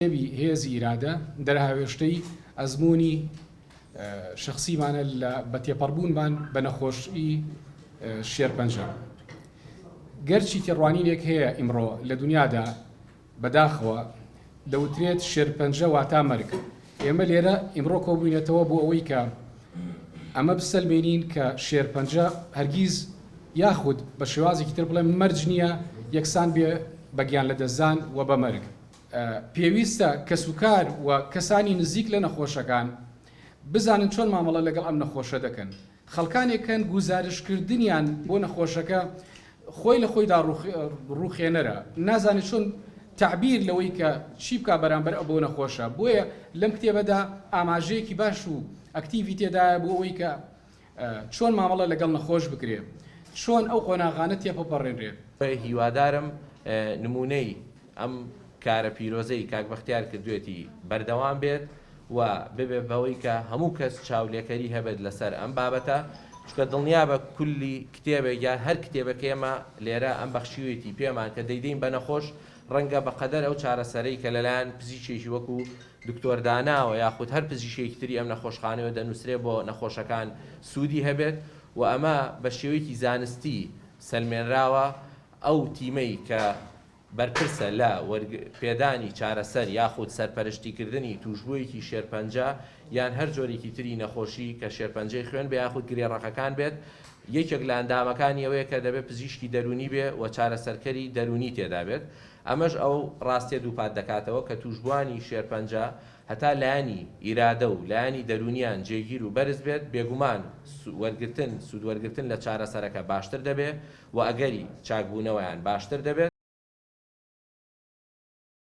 کتێبی هێزی ئیرادە دەرهاوێشتەی ئەزموونی شەخسیمانە لە بە تێپەڕبوونمان بە نەخۆشی شێرپەنجە. گەرچی تێڕوانینێک هەیە ئیمڕۆ لە دونیادا بەداخەوە دەوترێت شێرپەنجە واتا مەرگ. ئێمە لێرە ئیمڕۆ کۆبووینەتەوە بۆ ئەوەی کە ئەمە بسەلمێنین کە شێرپەنجە هەرگیز یاخود بە شێوازێکی تر بڵێم مەرج نییە یەکسان بێ بە گیانلەدەستدان و بە مەرگ. پێویستە کەسوکار و کەسانی نزیک لە نەخۆشەکان بزانن چۆن مامەڵە لەگەڵ ئەم نەخۆشە دەکەن. خەڵکانێک هەن گوزارشتکردنیان بۆ نەخۆشەکە خۆی لە خۆیدا ڕووخێنەرە، نازانێت چۆن تەعبیر لەوەی کە چی بکا بەرامبەر بەو نەخۆشە، بۆیە لەم کتێبەدا ئاماژەیەکی باش و ئەکتیڤی تێدایە بۆ ئەوەی کە چۆن مامەڵە لەگەڵ نەخۆش بکرێ، چۆن ئەو قۆناغانە تێپەپەڕێنرێت. هیوادارم نموونەی ئەم کارە پیرۆزەی کاک بەختیار کردوێتی بەردەوام بێت و ببێ بەوەی کە هەموو کەس چاولێکەری هەبێت لەسەر ئەم بابەتە چونکە دڵنیابە کولی کتێبێک یان هەر کتێبێک ئێمە لێرە ئەم بەخشیوێتی پێمان کە دەیدەین بە نەخۆش ڕەنگە بەقەدەر ئەو چارەسەرەی کە لەلایەن پزیشکێکی وەکو دکتۆر داناوە یاخود هەر پزیشکێکی تری ئەم نەخۆشخانەیەوە دەنووسرێ بۆ نەخۆشەکان سوودی هەبێت و ئەمە بە شێوەیەکی زانستی سەلمێنراوە ئەو تیمەی کە بەرپرسە لە پێدانی چارەسەر یاخود سەرپەرشتیکردنی تووشبوویەکی شێرپەنجە یان هەر جۆرێکی تری نەخۆشی کە شێرپەنجەی خوێن بێ یاخود گرێ ڕەقەکان بێت یەکێک لە ئەندامەکانی ئەوەیە کە دەبێت پزیشکی دەروونی بێ و چارەسەرکەری دەروونی تێدا بێت ئەمەش ئەو ڕاستیە دووپات دەکاتەوە کە تووشبووانی شێرپەنجە هەتا لایەنی ئیرادە و لایەنی دەروونیان جێگیر و بەرز بێت بێگومان وەرگرتن سوودوەرگرتن لە چارەسەرەکە باشتر دەبێ و ئەگەری چاکبوونەوەیان باشتر دەبێت.